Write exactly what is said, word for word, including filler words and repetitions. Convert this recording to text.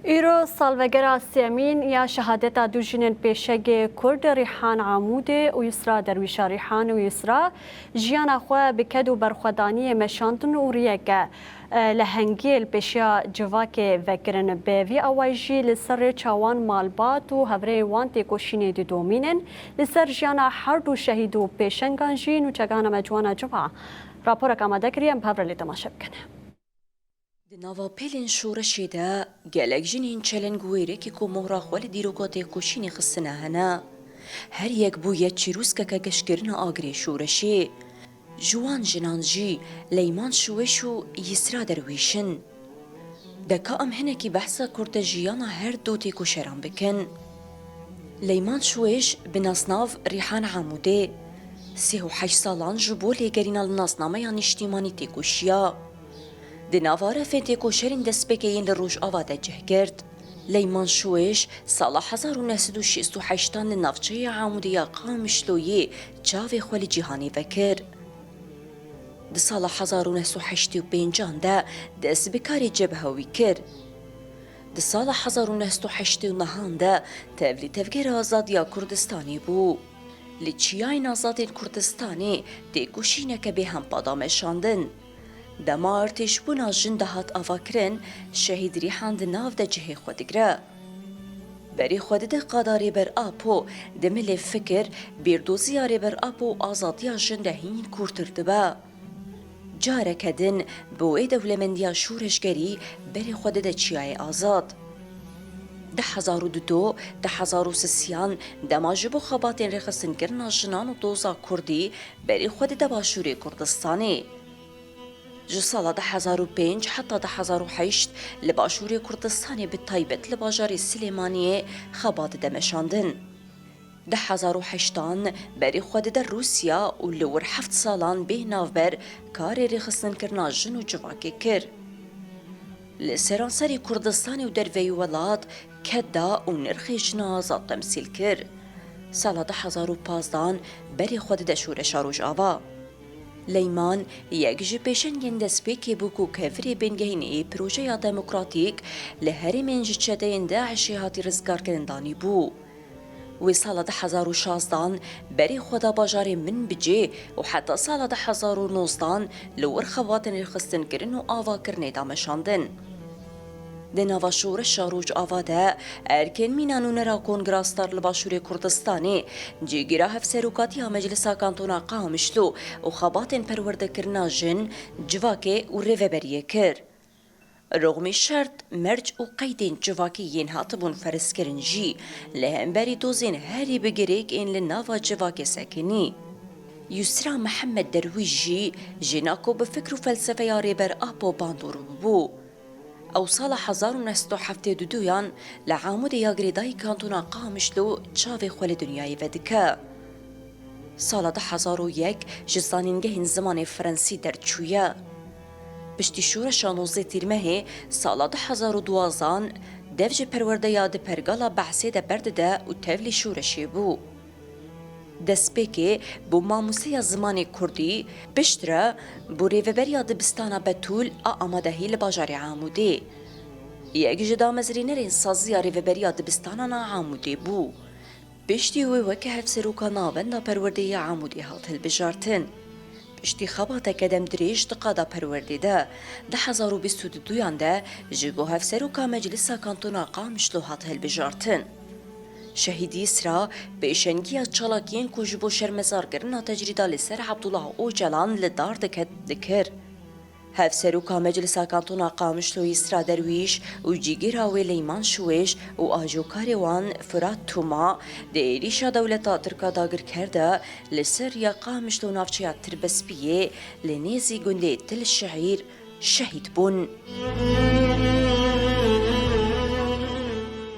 Îro salvegera sêyemîn ya şehadeta du jinên pêşegê Kurd Rîhan Amûdê û Yusra Derwîş a. Rîhan û Yusra jiyana xwe bi ked û berxwedaniyê meşandin û riyeke, e, lehengiyê li pêşiya civakê vekirin. Bi vî awayî jî li ser rêça wan malbat û hevrêyên wan têkoşînê didomînin. Li ser jiyana her du şehîd û pêşengan jî nûçegana me ciwana civha raporek amade kiriye, em bi hev re lê temaşe bikin. Di nava pêlên şoreşê de gelek jinên çeleng wêrekê ku mohra xwe li dîroka têkoşînê xistine hene. Her yek bûye çîrûskeke geşkirina agirê şoreşê. Ji wan jinan jî Leyman Şiwêş û Yisra Derwîş in. De ka em hinekî behsa kurte jiyana her du têkoşeran bikin. Leyman Şiwêş bi nasnav Rîhan Amûdê, sih û heşt salan ji bo lêgerîna li nasnameya niştîmanî têkoşiya. Di nava refên têkoşerên destpêkê yên li Rojava de cih girt. Leyman Şiwêş sala hezar û neh sed û şêst û heştan li navçeya Amûdê ya Qamişloyê çavê xwe li cîhanê vekir. Di sala hezar û neh sed û heştê û pêncan de dest bi karê cebhewî kir. Di sala hezar û neh sed û heştê û nehan de tevlî Tevgera Azadiya Kurdistanê bû. Li Çiyayên Azadên Kurdistanê têkoşîneke bêhempa da meşandin. Dema artêşbûna jin dihat avakirin, şehîd Rîhan di nav de cihê xwe digire. Berê xwe dide qada Rêber Apo, di milê fikir, bîrdoziya Rêber Apo û azadiya jin de hîn kûrtir dibe. Careke din bi wê dewlemendiya şoreşgerî berê xwe dide Çiyayê Azad. Di hezar û dudo, di hezar û sisiyan dema ji bo xebatên rêxistinkirina jinan û doza kurdî berê xwe dide Başûrê Kurdistanê. Ji sala du hezar û pênc heta du hezar û heşt li Başûrê Kurdistanê, bi taybet li bajarê Silêmaniyê xebat dide meşandin. Du hezar û heştan berê xwe dide Rûsya û li wir heft salan bê navber karê rêxistinkirina jin û civakê kir. Li seranserî Kurdistanê û derveyî welat ked da û nirxê jina azad temsîl kir. Sala du hezar û pazdan berê xwe dide şoreşa Rojava. Leyman yek ji pêşengên destpêkê bû ku kevirê bingehînê yê projeya demokratîk li herêmên ji çeteyên DAIŞê hatî rizgarkirin danî bû. Wê sala du hezar û şazdan berê xwe da bajarê Minbicê û heta sala du hezar û nozdan li wir xebatên rêxistinkirin û avakirinê da meşandin. Di nava şoreşa Rojava de erkên mîna nûnera Kongra Star li Başûrê Kurdistanê cîgira hevserokatiya Meclisa Kantona Qamişlo û xebatên perwerdekirina jin, civakê û rêveberiyê kir. Roxmî şert, merc û qeydên civakî yên hatibûn ferzkirin jî li hemberî dozên herî bi girêk ên li nava civakê sekinî. Yusra Mihemed Derwîş jî jina ku bi fikr û felsefeya Rêber Apo bandor bûbû. Ew sala hezar û neh sed û heftê û duyan li Amûdê ya girêdayî Kantona Qamişlo çavê xwe li dinyayê vedike. Sala du hezar û yek ji Zanîngehên Zimanê Frensî derçûye. Piştî şoreşa nozdeh Tîrmehê sala du hezar û duwazdan dev ji perwerdeya di pergala behsê de berdide û tevlî şoreşê bû. Destpêkê bû mamosteya zimanê kurdî, piştre bû rêveberiya dibistana Betûl a amadehî li bajarê Amûdê. Yek ji damezrînerên saziya rêveberiya dibistanan a Amûdê bû. Piştî wê weke hevseroka Navenda Perwerdeyê ya Amûdê hat hilbijartin. Piştî xebateke demdirêj di qada perwerdê de, du hezar û bîst û duyan de ji bo hevseroka Meclisa Kantona Qamişlo hat hilbijartin. Şehîd Yisra pêşengiya çalakiyên ku ji bo şermezarkirina tecrîda li ser Abdullah Ocalan li dar diket dikir. Hevseroka Meclisa Kantona Qamişlo Yisra Derwîş û cîgîra wê Leyman Şiwêş û ajokarê wan Firat Tuma di êrîşa dewleta Tirk a dagirker de li ser riya Qamişlo navçeya Tirbespiyê li nêzî gundê Til Şehîr şehîd bûn.